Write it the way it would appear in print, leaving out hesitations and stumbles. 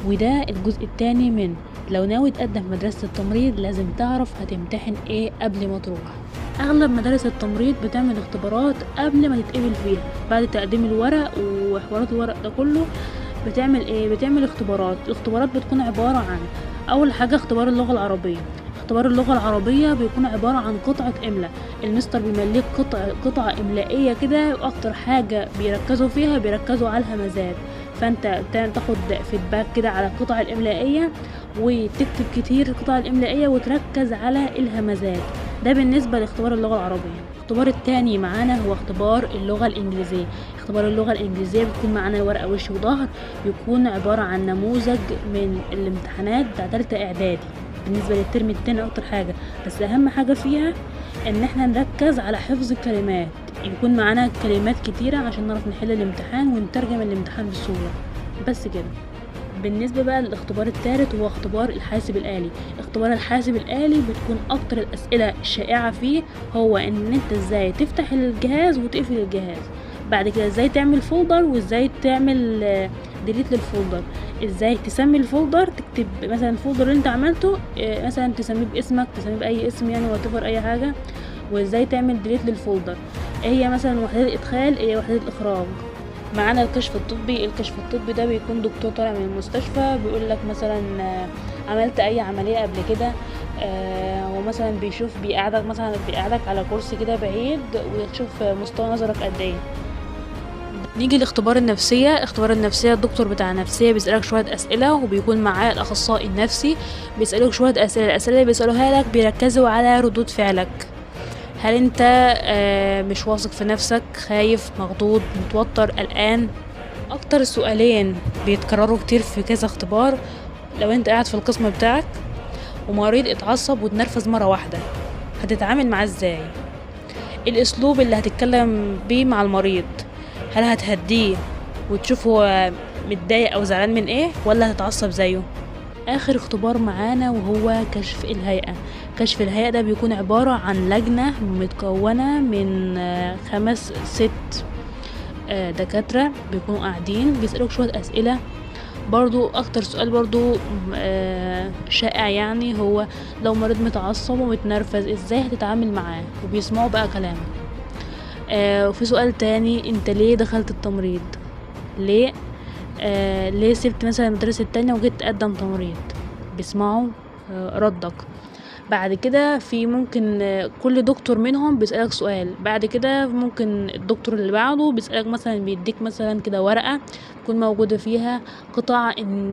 وده الجزء الثاني من لو ناوي تقدم مدرسة التمريض لازم تعرف هتمتحن ايه قبل ما تروح. اغلب مدارس التمريض بتعمل اختبارات قبل ما تتقبل فيها، بعد تقديم الورق وحوارات الورق ده كله بتعمل ايه؟ بتعمل اختبارات. الاختبارات بتكون عبارة عن اول حاجة اختبار اللغة العربية. اختبار اللغة العربية بيكون عبارة عن قطعة املاء، المستر بيمليك قطعة املائية كده، واكتر حاجة بيركزوا فيها بيركزوا على الهمزات، فانت تاخد فيدباك كده على القطع الاملائية وتكتب كتير القطع الاملائية وتركز على الهمزات. ده بالنسبة لاختبار اللغة العربية. الاختبار التاني معانا هو اختبار اللغة الإنجليزية. اختبار اللغة الإنجليزية بيكون معانا الورقة وش وظهر، بيكون عبارة عن نموذج من الامتحانات بتاع تالتة إعدادي بالنسبة للترم التاني أكتر حاجة، بس أهم حاجة فيها إن احنا نركز على حفظ الكلمات، يكون معانا كلمات كتيرة عشان نعرف نحل الامتحان ونترجم الامتحان بسهولة. بس كده. بالنسبة بقى للاختبار الثالث هو اختبار الحاسب الآلي. اختبار الحاسب الآلي بتكون أكتر الأسئلة الشائعة فيه هو إن أنت إزاي تفتح الجهاز وتقفل الجهاز، بعد كده إزاي تعمل folder وإزاي تعمل delete لل folder، إزاي تسمي ال folder، تكتب مثلا ال folder اللي أنت عملته مثلا تسميه باسمك، تسميه بأي اسم يعني whatever أي حاجة، وإزاي تعمل delete لل folder، إيه هي مثلا وحدات الإدخال، إيه هي وحدات الإخراج. معانا الكشف الطبي. الكشف الطبي ده بيكون دكتور طالع من المستشفى بيقول لك مثلا عملت اي عملية قبل كده، ومثلا بيشوف بيقعدك مثلا بيقعدك على كرسي كده بعيد ويشوف مستوى نظرك قد ايه. نيجي لاختبار النفسية. اختبار النفسية الدكتور بتاع النفسية بيسألك شوية أسئلة، وبيكون معاه الأخصائي النفسي بيسألوك شوية أسئلة. الأسئلة اللي بيسألوها لك بيركزوا على ردود فعلك، هل انت مش واثق في نفسك، خايف، مخضوض، متوتر، قلقان. اكتر سؤالين بيتكرروا كتير في كذا اختبار، لو انت قاعد في القسم بتاعك ومريض اتعصب واتنرفز مرة واحدة هتتعامل معاه ازاي؟ الاسلوب اللي هتتكلم بيه مع المريض، هل هتهديه وتشوف هو متضايق او زعلان من ايه، ولا هتتعصب زيه؟ اخر اختبار معانا وهو كشف الهيئة. كشف الهيئة ده بيكون عبارة عن لجنة متكونة من 5 6 دكاترة بيكونوا قاعدين بيسألوك شوية أسئلة. برضو اكتر سؤال برضو شائع يعني هو لو مريض متعصب ومتنرفز ازاي هتتعامل معاه، وبيسمعوا بقى كلامك. وفي سؤال تاني، انت ليه دخلت التمريض؟ ليه سبت مثلا المدرسة التانية وجيت تقدم تمريض؟ بيسمعوا ردك. بعد كده في ممكن كل دكتور منهم بيسألك سؤال، بعد كده ممكن الدكتور اللي بعده بيسألك مثلا، بيديك مثلا كده ورقة تكون موجودة فيها قطع